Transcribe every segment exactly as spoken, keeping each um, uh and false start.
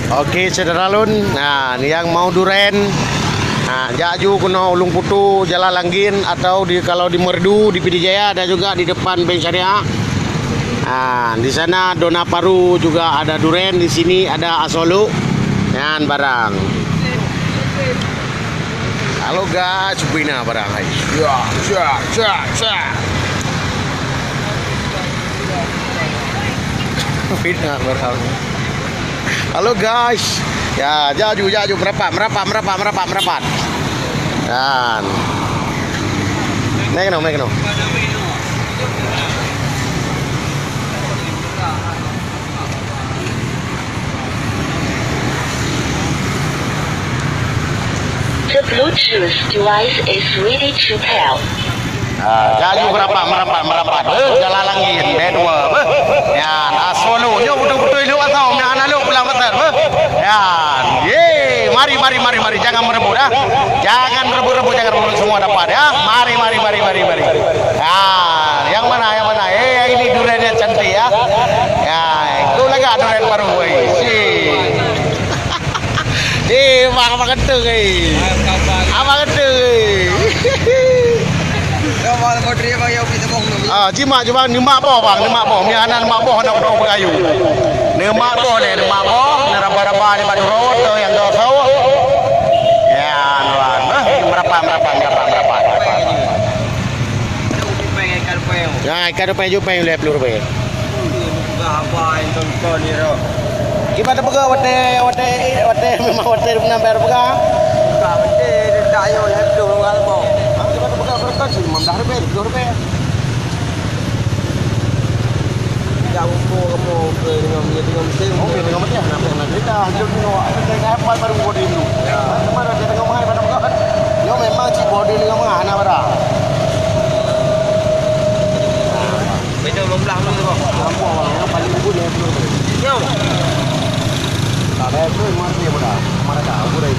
Oke, syedara lôn, nah, nyang mau duren, nah, jak ju keunoe Ulueng Putu, Jalan Langgin, atau di, kalau di Meureudu, di Pidie Jaya, ada juga di depan Bank Syariah. Nah, di sana Dona Paru juga ada duren, di sini ada asolok, nyan barang. Halo guys, bina barang hai. Ya, ya, ya, ya. Bina barang. Halo guys. Ya, jaju, jaju, merapat, merapat, merapat, merapat, merapat. Dan. Naik no, naik no. The Bluetooth device is ready to pair. Ah, jaju merapat, merapat, merapat. Beuh, jalan langit, bed dua. Beuh. Nyan, asoe lôn. Nyoe beutôi-beutôi lôn atau meunan lôn pulang pasar. Beuh. Nyan. Ye, mari, mari, mari, mari. Jangan merebut, ah. Jangan merebut-rebut, jangan merebut. Semua dapat, ya. Mari, mari, mari, mari, mari. Ah, yang mana, yang mana? Eh, yang ini duriannya cantik, ya. Ya, itu lagak durian baru, woi. Si. Eh, bang, abang kata, eh. Abang kata, eh. Ah, jimat, jimat, neumat boh, bang, neumat boh. Meunan neumat boh, nak dong peukayu. Neumat boh lé, neumat boh, neuraba-raba di bak uroe, tu nyang dosa. Ya, nuan. Eh, merapat, merapat, merapat, merapat, merapat. Ya, ikan rupai ju peng lhèe plôh rupai. Peugah haba inton kon ni roh. Kiban teupeugah watèe, watèe, watèe memang watèe beuna bayar peugah. Bukan beutôi, tak yo lhèe plôh ngon boh. Ha, kiban teupeugah beureukat lima belas rupai, dua puluh rupai. Tidak ukur kamu ke dengan dia dengan mesin. Oh, dia dengan mesin. Kenapa nak cerita? Dia punya awak ada dengan apa baru body tu. Ya. Mana dia dengan mahal pada peugah. Yo memang cik body dengan mahal anak barang. Beda lima belas tu, Bang. Nampak, Bang. Yang paling lembut lima puluh. Yo. Tak ada tu, luar dia pun dah. Mana dah? Aku dah.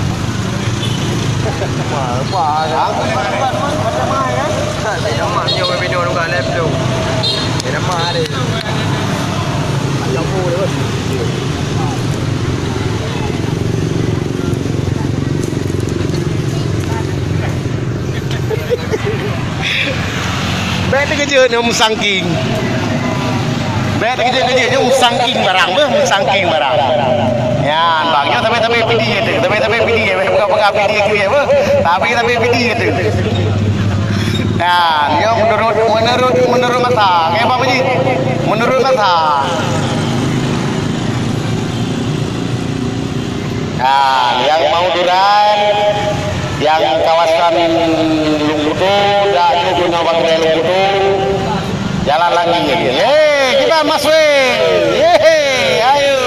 Wah, apa dah? Aku ni buat, buat, buat macam mana, kan? Tak, tak ada mak dia, orang bina orang kat lab tu. Tak ada mak dia. Ayam pun dia, Bang. Bèk teukeujot nyoe meusangking. Bèk teukeujot-keujot nyoe meusangking barang beuh, meusangking barang. Nyan, bang, nyoe sabe-sabe pidi teuh, sabe-sabe pidi, bèk peugah-peugah pidi keu beuh. Tapi sabe pidi teuh. Nyan, nyoe menurut, menurut, menurut masa. Nggih, Bang Haji? Menurut masa. Nah, nyang mau duran, nyang kawasan Lungkutu, dak tu guna bangkai Lungkutu, jalan lagi. Yeay, kita masuk. Yeay, ayo.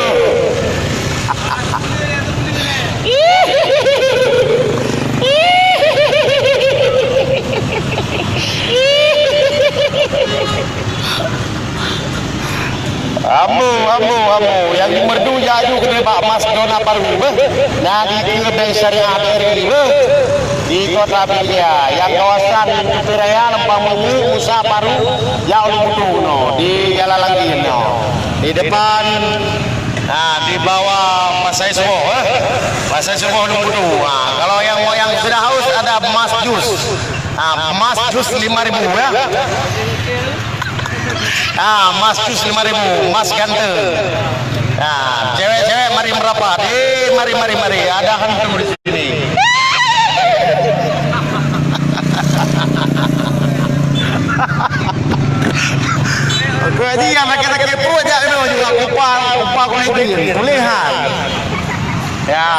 Ambo, ambo, ambo. Nyang di Meureudu jak ju keudeh bak Mas Dona Paru, beuh. Na di keue Bank Syariah B R I, beuh. Di Kota Pidie Jaya. Nyang kawasan Teupeu Raya, Leumpang Meungeue, Musa Paru, jak u Lungkutu no. Di Jalan Langgin no. Di depan, nah, di bawah Pasai Suboh, eh. Pasai Suboh Lungkutu. Nah, kalau yang, yang sudah haus, ada Mas Jus. Ah, mas jus lima ribu, ya. Ah, mas jus lima ribu, mas ganteng. Ah, cewek-cewek mari merapat. Eh, mari, mari, mari. Ada hantu di sini. Aku aja yang sakit-sakit perut jak kena juga. Kupa, kupa kulit dingin. Tulihan. Ya,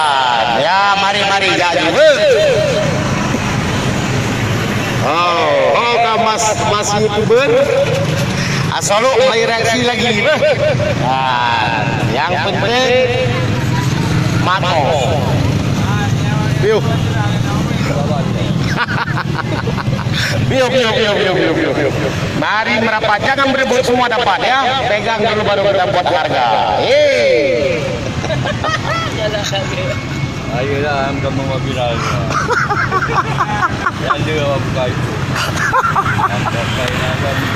ya, mari, mari, jak ju. Oh, oh, ka mas, mas YouTuber. Asalok mai reaksi lagi, beuh. Ha, yang penting mako. Biu. Biu, biu, biu. Mari merapat, jangan berebut, semua dapat ya. Pegang dulu baru kita buat harga. Hei. Ayolah, kamu mau viral ni. Ada apa buka itu? Ada kain apa ni?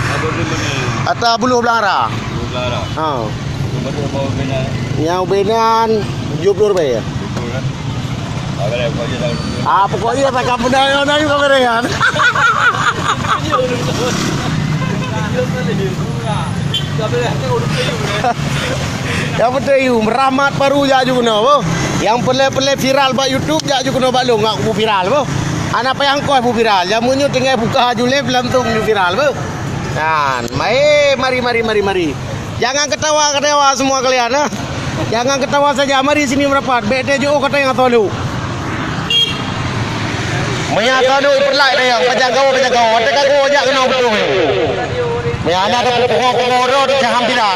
Apa tu ni? Ata buluh belang ara. Buluh belang ara. Ha. Nyang ubé nyan tujoh ploh ribèe. Ah, pokok jih takam peudayong na yue kau keudéh nyan. Nyang penting yue, Rahmat Baru jak ju keunoe, boh. Nyang peureulèe-peureulèe viral bak YouTube jak ju keunoe bak lôn, ngat kubu viral, boh. Hana payah ngkoh bu viral. Jameun nyoe tinggai buka ju live langsung ju viral, boh. Nyan, mai, mari, mari, mari, mari. Jangan ketawa-ketawa semua kalian, ha. Jangan ketawa saja. Mari sini merapat. Bèk teuh jiôh kata nyang solo. Meunyo solo ipeulak tayong, pajan gawa, pajan gawa. Watèe ka gawa jak keunoe beutôi. Meunyo hana tapeugah-peugah droe, teucaham bila.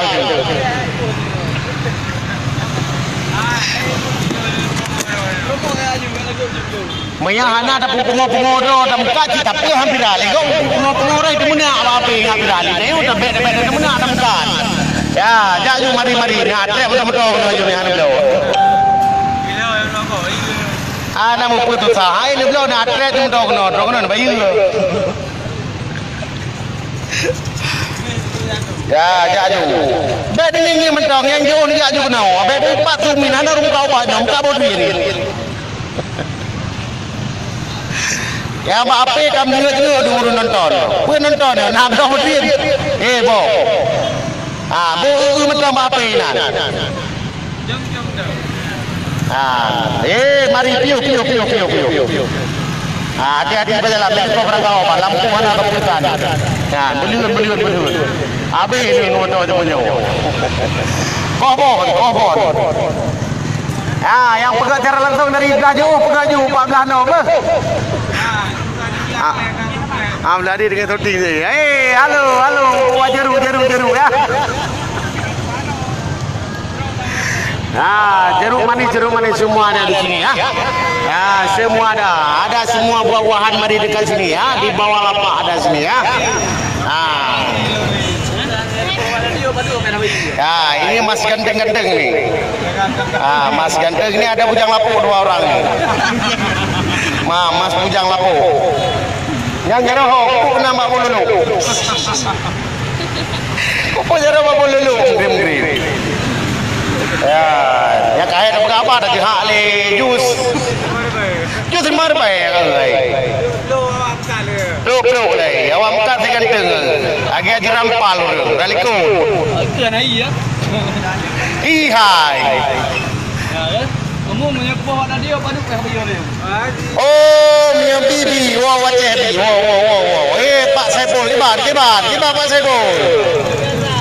Meunyo hana tapeugah-peugah droe, tameukat cit tapeugah hampir lé. Gong peugah-peugah droe teumeunak bak api hampir lé. Tayong tabèk-tabèk teumeunak tameukat. Ya, jak ju mari-mari. Na trép moto-moto keunoe ju meuhan bloe. Hana mupeue tusah. Hai ni bloe na trép moto keunoe, moto keunoe na bayeue. Ya, jak ju. Bèk deungon ngieng mantong, nyang jiôh jak ju keunoe. Bèk teupat sumin, hana rhueng ka ubah nyoe, muka boh duit. Ya, bak api ka meungeut-ngeut ureueng nonton. Peue nonton nyoe? Na boh duit. Eh, boh. Ah, boh eu mantong bak api nan. Ah, eh, mari, piôh, piôh, piôh. Ah, hati-hati bak jalan, meusigoe barangkaho, bak lampu hana tapeugah. Nah, beuleuen, beuleuen, beuleuen. Habéh ni moto jeuet meunyoe. Koh bon, koh bon. Ah, nyang peugah cara langsung dari blah jiôh, peugah ju, pat blah nyoe beuh. Ah, ah, meulari dengan shooting ni. Eh, halo, halo, wah jeru, jeru, jeru, ya. Ha, jeruk manis, jeruk manis semua ada di sini, ya. Ya, semua ada. Ada semua buah-buahan mari dekat sini, ya. Di bawah lapak ada sini, ya. Ha. Ya, ini mas ganteng-ganteng ni. Ha, mas ganteng ni ada bujang lapuk dua orang ni. Ma, mas bujang lapuk. Nyang jaroe ho, kok kena mak bulu. Peue jaroe babah luluk grim-grim. Ya, nyang kayèe tapeugah haba dah jeuhak lé jus. Jus lima ribèe, ai. Pluk-pluk lé, awak meukat si ganteng. Lagèe jirampal ureueng, dah likot. Ih hai. Kamoe meunyoe poh na dia padub eh dia ni. Oh, meunyoe bibi, wow, Aceh bi, wow, wow, wow, wow. Eh, Pak Saiful, kiban, kiban, kiban Pak Saiful.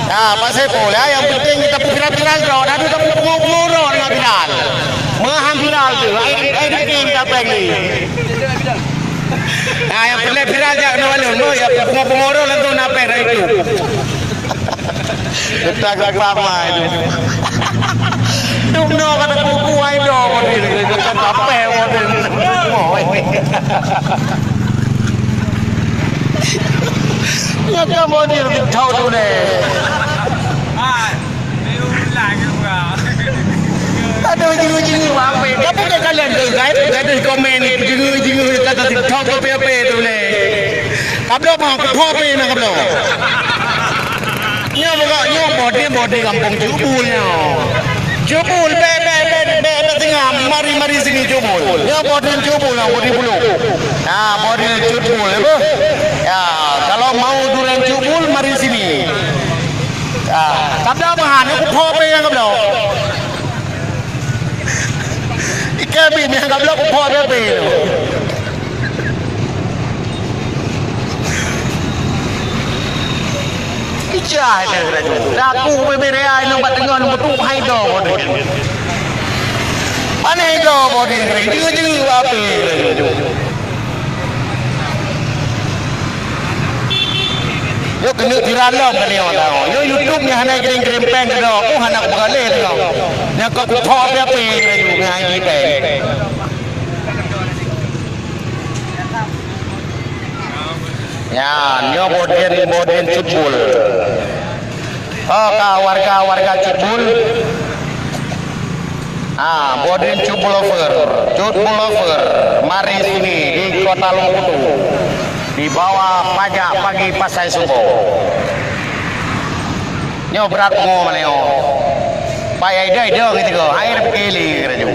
Ah, Pak Saiful, ya, yang penting kita viral-viral droe, dah tu tapi pengawa-pengawa droe dengan viral. Maham viral tu, ai ai dengki minta peng ni. Ah, yang pernah viral jak kena balon, boh, ya pengawa-pengawa droe langsung na peng dari tu. Kita ke pama itu. Dum no kata kuku ai do model ni, kan apa model ni. Ya kan model tahu tu deh. Aduh, jingui-jingui apa? Tapi kat kalian tu, guys, gaduh komen ni, jingui-jingui kata TikTok apa-apa tu deh. Kabloe bang, kuthop pih na kabloe. Nyoe bukak nyoe bodi, bodi gampông Cubul nyoe. Cubul, bèk, bèk, bèk, bèk, bèk tengah, mari, mari sini Cubul. Nyoe bodi Cubul nyang bodi bulu. Nah, bodi Cubul, ya, beuh? Ya, kalau mau durian Cubul, mari sini. Ya, kabloe bang, nyoe kuthop pih nyang kabloe. Ikan bini nyang kabloe kuthop pih tu. Ijah deh laju. Daku bibir ai nang bak teungoh nang beutôk hai do bodi. Pane do bodi, jeu-jeu api laju. Nyoe keuneuk viral lom keuneuk tahu. Nyoe YouTube nyoe hana kirim-kirim pèng keudroe, oh hana kupeugah lé keudroe. Nyoe ka kuthok api-api laju ngon I D pèng. Nyan, nyoe boh drien, boh drien Cut Bul. Oh, ka warga-warga Cut Bul. Ah, boh drien Cut Bul Lover. Cut Bul Lover, mari sini di Kota Leueng Putu. Di bawah pajak pagi Pasai Subo. Nyoe brat pungo maleo. Pai ai dai dong itu ko. Hai dah pikir lé keraju.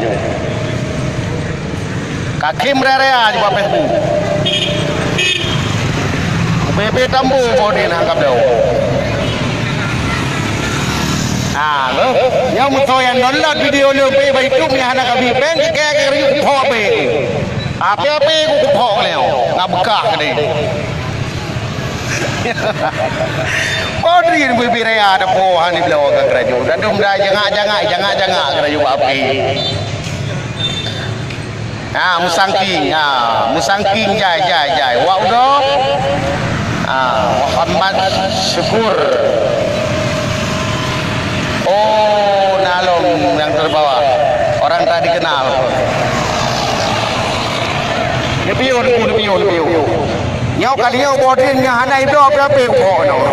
Kaki meraya-raya di bawah Facebook. Bebe tambu bodi nak kabel. Ah, lo. Nyang musoh nyang download video leumpeh bak YouTube nyang hana kabi peng, keke keraju kuphok be. Ape-ape ku kuphok lé. Ngabekah kede. Podri bubiri ada pohan di belawa ka keraju. Dadum dah jangak-jangak, jangak-jangak keraju bak api. Ha, musangking. Ha, musangking jai, jai, jai. Wak udo. Ha, Muhammad Syukur. Oh, nalong yang terbawa. Orang tak dikenal. Nepiu, nepiu, nepiu, nepiu. Nyoe kali nyoe boh drien nyang hana ibloe api-api uphok nyoe.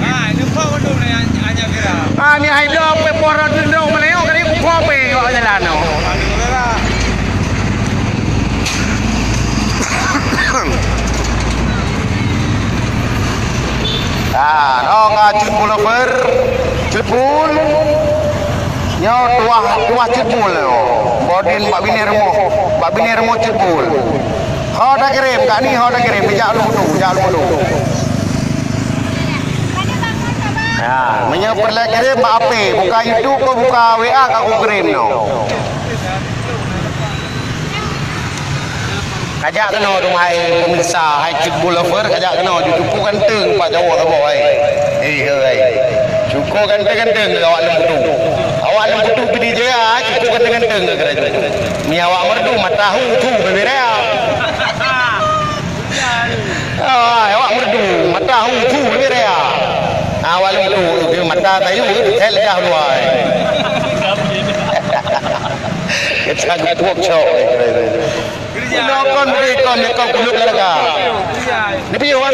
Ah, nyoe kok mandum ni hanya viral. Ah, ni hai bloe api boh drien nyoe mana nyoe kali uphok api kok jalan nyoe. Ah, nyoe ka Cut Bul Lover. Cut Bul. Nyoe tuah, tuah Cut Bul nyoe. Bodin bak binéh rumoh, bak binéh rumoh Cut Bul. Ho takirém, kak ni ho takirém, jak lôn budu, jak lôn budu. Ya, meunyoe peureulée kirém bak ape, buka YouTube ko buka W A ka kukirém nyoe. Kajak keunoe rumoh hai pemirsa, hai Cut Bul Lover, kajak keunoe di Teungku Ganteng, Pak Jawa saboh hai. Hei, hei. Cukup ganteng-ganteng awak lôn budu. Awak lôn budu pidie jaya, cukup ganteng-ganteng keu kerajaan. Mi awak merdu mata hu tu bebera. Ah, awak merdu mata hu tu bebera. Awak lôn budu mata kayu, tel dah luai. Kita gepuk cok. Nokon beri kon, nokon kuluk laraga. Nepiu wan.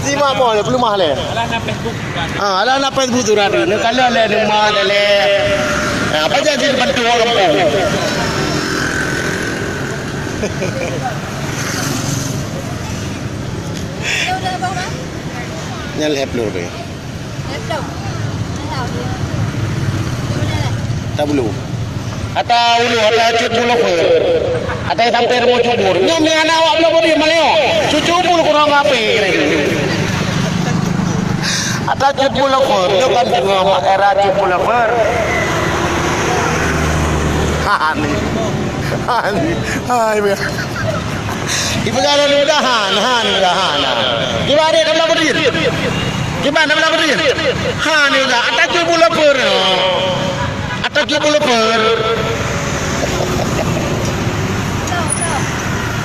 Simak mo le, peulumah le. Ah, alah na Facebook tu radu. Ni kalau le ni ma le. Ah, apa jadi bantu orang kampung? Nyan lhèe ploh rupiah. Tabulu. Ata ulu, ata Cut Bul Lover. Ata sampai rumoh Cut Bul. Nyoe mi anak awak Bula Bodi maleo. Cucu bulu kurang api. Ata Cut Bul Lover. Nyoe kan dengoe mak era Cut Bul Lover. Ha ni. Ha ni. Hai, biar. Ibu jalan mudahan, han mudahan. Kiban dia dah belah berdiri. Kiban dah belah berdiri. Han juga. Atas tu bulu per. Atas tu bulu per.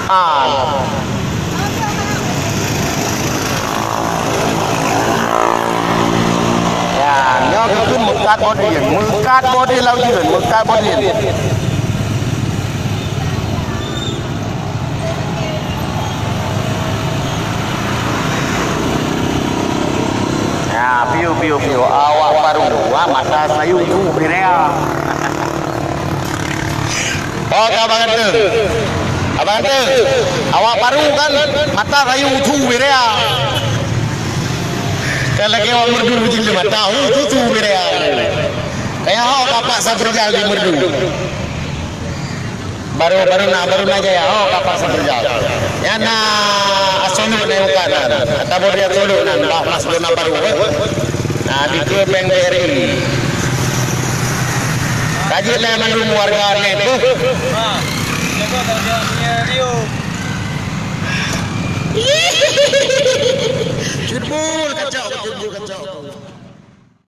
Han. Ya, nyoe keukeuen meukat bodin, meukat bodin lau jeuen, meukat bodin. Ya, piu, piu, piu. Awak baru, wah, mata sayu tu, birea. Oh, ka Abang Ganteng. Abang Ganteng, awak baru kan, mata sayu tu, birea. Kan lagi awak merdu jilid mata, hu, tu, tu, birea. Kayak awak kapak sabrejal di merdu. Baru, baru na, baru na jaya. Oh, kapal satu jam. Nyan na asoluk na muka nan. Atawa dia asoluk nan, bah mas luna baru. Nah, di ke bank B R I. Kaji lah mandum warga net tu. Jebul kacau, jebul kacau.